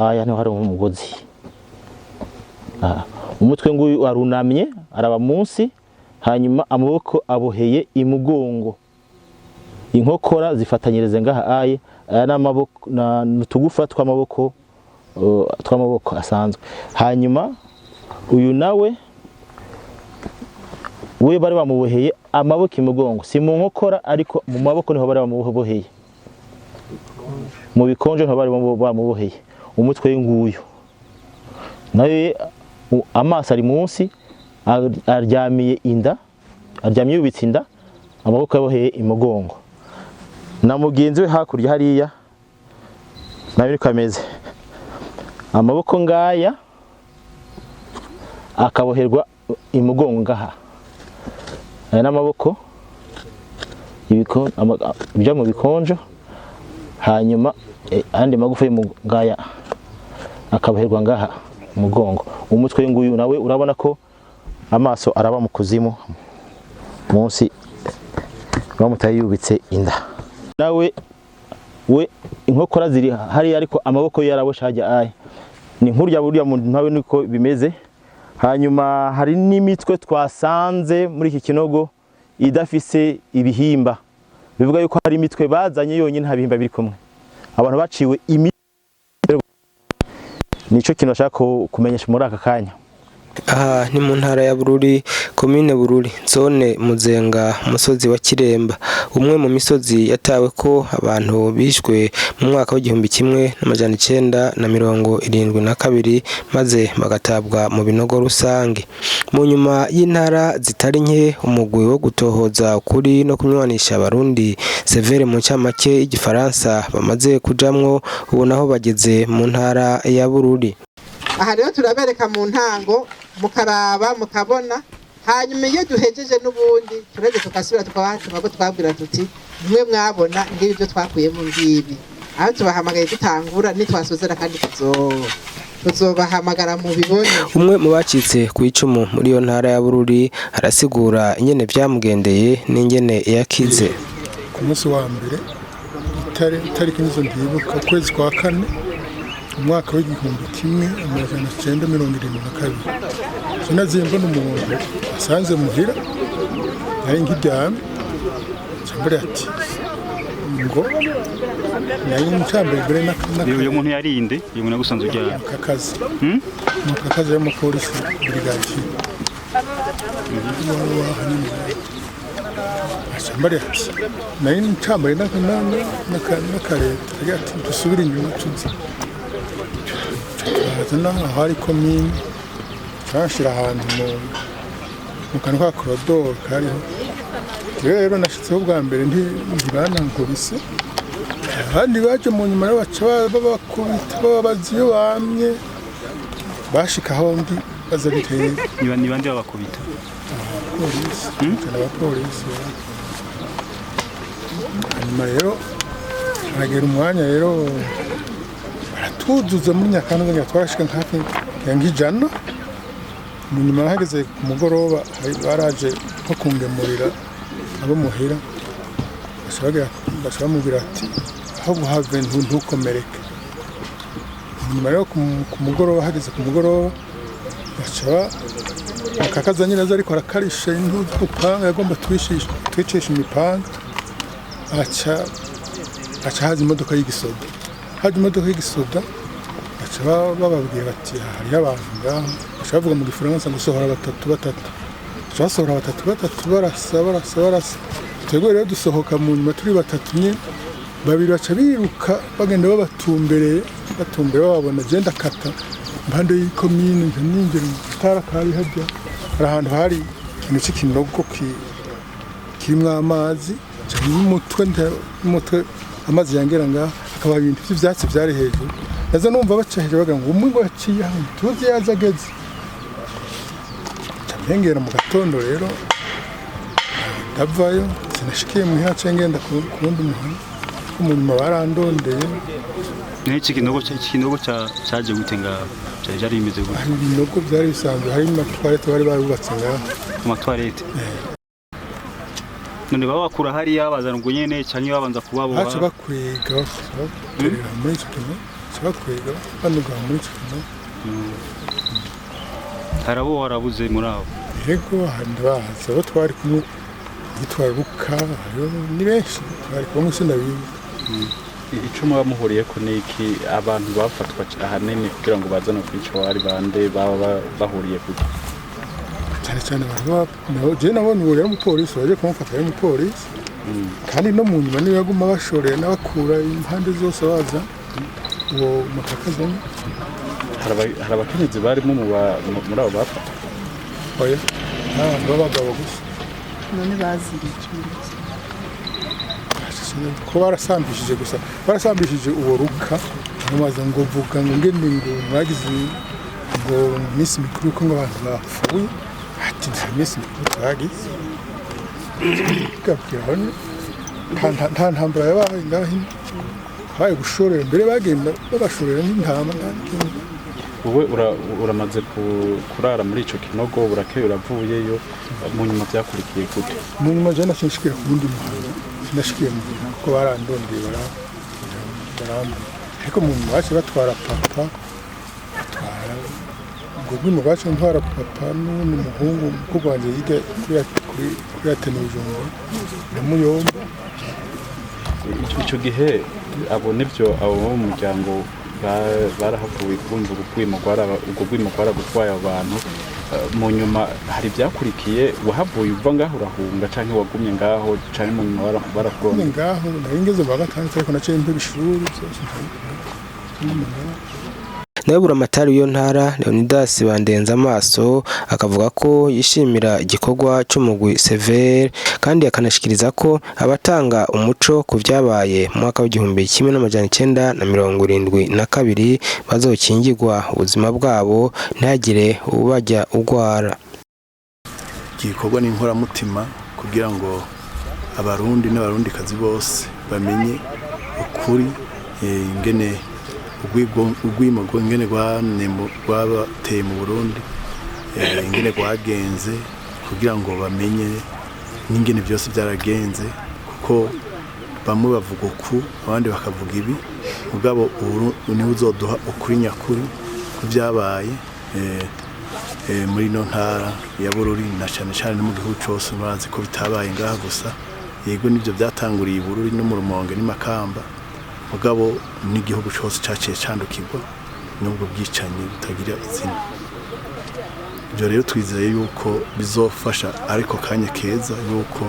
Aya niho hari umugozi. Aha. Umutwe nguyu arunamye araba munsi, hanyuma amaboko aboheye imugongo, inkokora zifatanyirize ngaha. Aye, aya n'amaboko n'utugufa tw'amaboko asanzwe. Hanyuma uyu nawe we bari bamuboheye amaboko imugongo, si mu nkokora, ariko mu maboko niho bari bamuboheye, mu bikonjo niho bari bamuboheye. Umutwe nguyu nawe, amaso ari munsi, aryamiye inda, aryamye yubitse inda, amaboko yaboheye imugongo. Na mugenzi we hakurya hariya nawe niko ameze, amaboko ngaya akaboherwa imugongo ngaha. Aya n'amaboko ibyo mu bikonjo, hanyuma andi magufa yo mu ngaya akaboherwa ngaha mugongo. Umutwe nguyu nawe urabona ko amaso araba mu kuzimu munsi, bamutaye yubitse inda. Nawe we inkokora ziri hariya, ariko amaboko ye yaraboshe hajya. Aya ni nkurya burya muntu nawe niko bimeze. Hanyuma hari n'imitwe twasanze muri iki kinogo idafise ibihimba, bivuga yuko hari imitwe bazanye yonyine, nta bihimba biri kumwe. Abantu baciwe imitwe, nico kintu bashaka kumenyesha muri aka kanya. Aha ni mu ntara ya Bururi, komine Bururi, zone Muzenga, umusozi wa Kiremba, umwe mu misozi yatawe ko abantu bishwe mu mwaka w'1972, maze bagatabwa mu binogo rusange. Mu nyuma y'intara zitari nke, umugwi wo gutohoza ukuri no kunywanisha Abarundi, CVR mu ncamake y'igifaransa, bamaze kujamwo, ubu naho bageze mu ntara ya Bururi. Aha rero turabereka mu ntango, mukaraba, mukabona. Hanyuma iyo duhejeje n'ubundi tureze tugasubira tukabatuma ko twabwira tuti: "Mwe mwabona ngibi ibyo twakuyemo, ngibi aho tubahamagaye dutangura, nitwasozera kandi tuzobahamagara mu bibone." Umwe mu bacitse ku icumu muri iyo ntara ya Bururi arasigura ingene vyamugendeye n'ingene yakize. Ku munsi wa mbere, itariki nizo ntibuka, ukwezi kwa kane, umwaka w'1972, sinaziye mbona umuntu asanze muhira, nari nkiryamye, cyambere ati ngo nari ncambaye mbere. Uyu muntu yarinde, uyu muntu yagusanze uryamye? Kakazi mu kakazi y'umupolisi brigadier waha nyine, acambare ati nari ncambaye n'akareta, agira ati: "Dusubire inyuma tuze." Turaza n'aho hari komine, canshira ahantu mu kantu ka korodoro kariho. Rero nashitseho bwa mbere, ntibanankubise. Abandi baje mu nyuma rero baca babakubita, bababaza iyo bamye bashika aho ndi baza biteye. Ni bande babakubita? Abapolisi cyane, abapolisi. Hanyuma rero haragera umwanya rero baratuzuza muri Nyakanga, ngira twarashika hafi nka 100. Mu nyuma hageze ku mugoroba, baraje nko kungemurira abo muhira, baca bamubwira ati: "Aho guhave ntukomereke." Nyuma rero ku mugoroba, hageze ku mugoroba, baca akakaza nyine aza ariko arakarisha upanga yagomba twicisha imipanga, aca haza imodoka y'igisoda. Haje imodoka y'igisoda, baca bababwira bati: "Hariho abantu ngaho." Baca bavuga mu gifaransa ngo: "Sohora batatu batatu." Baca basohora batatu batatu, barasa, barasa, barasa. Twebwe rero dusohoka mu nyuma turi batatu nyine, babiri baca biruka bagenda babatumbereye, batumbereye bababona. Je ndakata impande y'ikomine, nca ninjira mu gatara kari harya. Hari ahantu hari ikintu c'ikinogo kirimwo amazi, nca n'umutwe amazi yangera ngaha, hakaba ibintu vy'ivyatsi vyari hejuru. Naza numva baca hejuru bagira ngo umwe ngo yaciye aho tuzi yaza ageze. Nca mpengera mu gatondo rero ndavayo, sinashikiye muhira, nca ngenda ku wundi muhana. Mu nyuma barandondeye. N'iki kinogo iki kinogo cyaje gute ngaho? Byari bimeze gute? Hari ibinogo byari bisanzwe, hari amatwarete bari barubatse ngaho. Amatwarete. None baba bakura hariya bazana ubwo nyene, canke babanza kubaboha? Baca bakwega baterera muri icyo kinogo. Baca bakwega banuga muri ico kinogo. Hari abo warabuze muri abo? Yego, ndabazi abo twari kumwe, yitwa Ruka, hariho ni benshi twari kumwe, sinabibuka. Ico muba muhuriyeko ni iki? Abantu bafatwa ahanini kugira ngo bazane kwica bari bande? Baba bahuriye kuki? Cyane cyane abantu jewe nabonye uwo yari umupolisi, baje kumufata yari umupolisi, kandi no mu nyuma niyo yaguma bashorera n'abakura impande zose baza uwo mutakazanye. Hari abakenyezi barimo muri abo bafatwa? Oya, n'abantu b'abagabo gusa. None baziriye iki muri iki? Ko barasambishije gusa, barasambishije uwo Ruka, bamubaza ngo vuga ngo ngene ngo mwagize ngo iminsi mikuru ko ngo abantu bapfuye, ati nta minsi mikuru twagize. Gabwira aho nta ntambara yabaye ngaho ino, habaye gushorera, mbere bagenda babashorera n'intama, nta n'ikindi. Wowe uramaze kurara muri ico kinogo, burakeye uravuyeyo, mu nyuma byakurikiye gute? Mu nyuma jewe naciye nshikira ku wundi muhana, sinashikiye muhira kuko barandondeye barambura, ariko mu nyuma baciye batwara papa, batwara ubwo bwimo, baciye ntwara papa n'uwundi muhungu mukuru wanje yiga kuri Athénée Bujumbura na Muyomba. Ico gihe abo nivyo, abo bo mu muryango barahavuye kumva urwo rwimo rwaragutwaye abo bantu. Mu nyuma hari ibyakurikiye? Wahavuye uva ngaho urahunga canke wagumye ngaho, canke mu nyuma nyine barakuronda? Ngaho nari ngeze mu wa gatandatu, ariko naciye mpeba ishuri byose, nguma ngaho. Nawe buramatari w'iyo ntara, Leonidas Bandenze Amaso, akavuga ko yishimira igikorwa c'umugwi CVR, kandi akanashikiriza ko abatanga umuco ku vyabaye mu mwaka w'1972 bazokingirwa ubuzima bwabo, ntihagire ubajya ugwara. Igikorwa ni inkoramutima kugira ngo Abarundi n'Abarundikazi bose bamenye ukuri, ingene urwimo ingene rwabateye mu Burundi, ingene rwagenze, kugira ngo bamenye n'ingene byose byaragenze, kuko bamwe bavuga uku, abandi bakavuga ibi, mugabo ubu niwe uzoduha ukuri nyakuri ku byabaye muri ino ntara ya Bururi na cyane cyane no mu gihugu cyose. Murazi ko bitabaye ngaha gusa. Yego, nibyo, byatanguriye i Bururi no mu Rumonge n'i Makamba, mugabo n'igihugu cyose cyaciye candukirwa n'ubwo bwicanyi butagira izina. Ibyo rero twizeye yuko bizofasha, ariko kanya keza yuko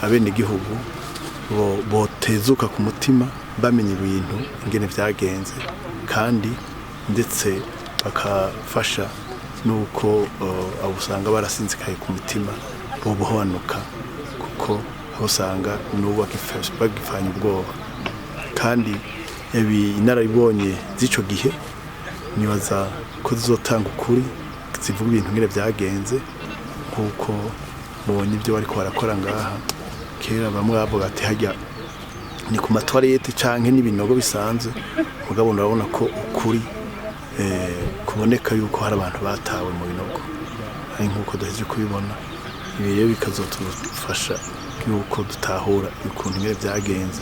abenegihugu botezuka ku mutima, bamenya ibintu ingene vyagenze, kandi ndetse bakafasha nuko abo usanga barasinzikaye ku mutima bobohanuka, kuko aho usanga n'ubu bagifanye ubwoba. Kandi ibi inararibonye z'ico gihe nibaza ko zizotanga ukuri, zivuga ibintu ngene vyagenze, nk'uko mubonye ibyo bariko barakora ngaha. Kera bamwe bavuga ati harya ni ku ma toilettes canke n'ibinogo bisanzwe, mugabo urabona ko ukuri kuboneka yuko hari abantu batawe mu binogo, ari nk'uko duhejeje kubibona. Ibi rero bikazotufasha yuko dutahura ukuntu ingene vyagenze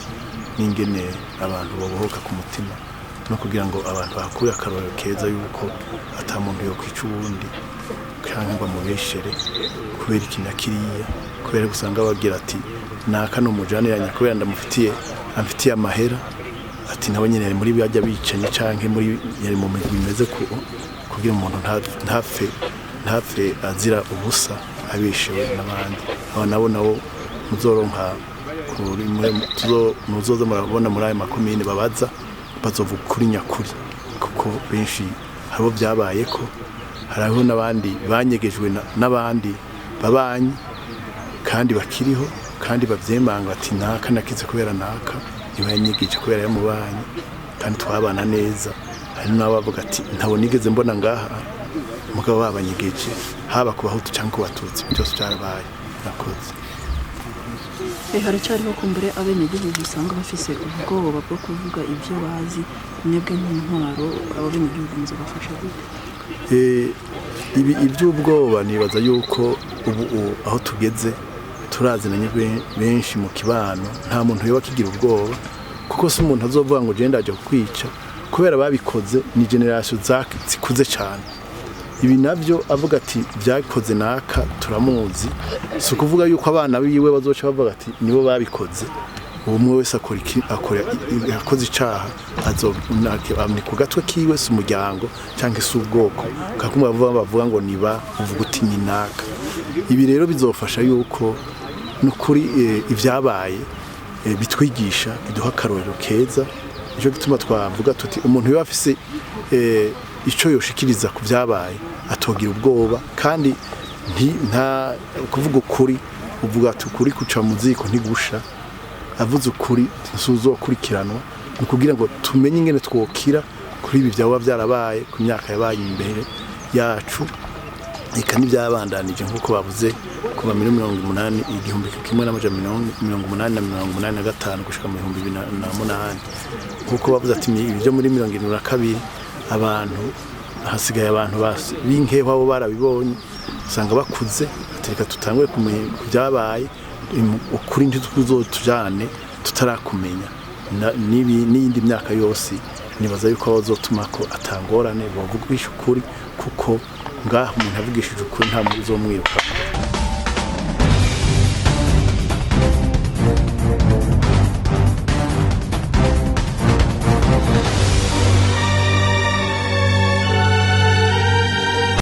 n'ingene abantu babohoka ku mutima, no kugira ngo abantu bahakure akarorero keza yuko ata muntu yokwica uwundi canke ngo amubeshere kubera iki na kiriya, kubera usanga bagira ati naka ni umujaniranya kubera ndamufitiye, amfitiye amahera, ati nawe nyene yari muri bajya bicanyi canke muri yari mu migwi imeze ku kugira umuntu ntapfe azira ubusa, abishewe n'abandi. Aba nabo muzoronka muzoza murabona muri ayo makomine babaza, bazovuga ukuri nyakuri, kuko benshi haribo byabayeko, hariho n'abandi banyegejwe n'abandi babanyi kandi bakiriho, kandi bavyemanga bati naka nakize kubera naka niwe yanyegeje, kubera yamubanyi kandi twabana neza. Hari n'abavuga ati ntabwo nigeze mbona ngaha, mugabo babanyegeje, haba ku Bahutu cyangwa ku Batutsi, byose byarabaye. Nakoze. Haracyariho kumbure abenegihugu usanga bafise ubwoba bwo kuvuga ibyo bazi. Mwebwe nk'intwaro, abo benegihugu muzobafasha gute? Ibi iby'ubwoba nibaza yuko ubu aho tugeze turazinanye benshi mu kibano, nta muntu yoba akigira ubwoba, kuko si umuntu azovuga ngo genda ajya kukwica. Kubera babikoze ni génération zikuze cyane. Ibi navyo avuga ati byakoze naka turamuzi, si ukuvuga yuko abana biwe bazoca bavuga ati nibo babikoze. Umwe wese akora iki, akora akoze icaha ni ku gatwe kiwe, si umuryango cyangwa se ubwoko kakumwe bavuga ngo niba uvuga uti ni naka. Ibi rero bizofasha yuko nukuri ibyabaye bitwigisha, biduha akarorero keza. Nicyo gituma twavuga tuti umuntu iyo afise ico yoshikiriza ku byabaye atogira ubwoba, kandi nta kuvuga ukuri, uvuga ati ukuri kuca mu ziko ntigusha. Avuze ukuri ntuzokurikiranwa. Ni ukugira ngo tumenye ingene twokira kuri ibi byaba byarabaye ku myaka yabaye imbere yacu, eka n'ibyabandanije nk'uko bavuze kuva muri 80, 1985 gushika mu 2008, nk'uko bavuze ati ibyo muri 72 abantu hasigaye abantu b'inkeho abo barabibonye usanga bakuze, ati reka tutangure kumenya ku byabaye. Ukuri ntituzotujane tutarakumenya. N'iyindi myaka yose nibaza yuko bazotuma ko atangorane bavugisha ukuri, kuko ngaho umuntu avugishije ukuri nta muntu uzomwirukako.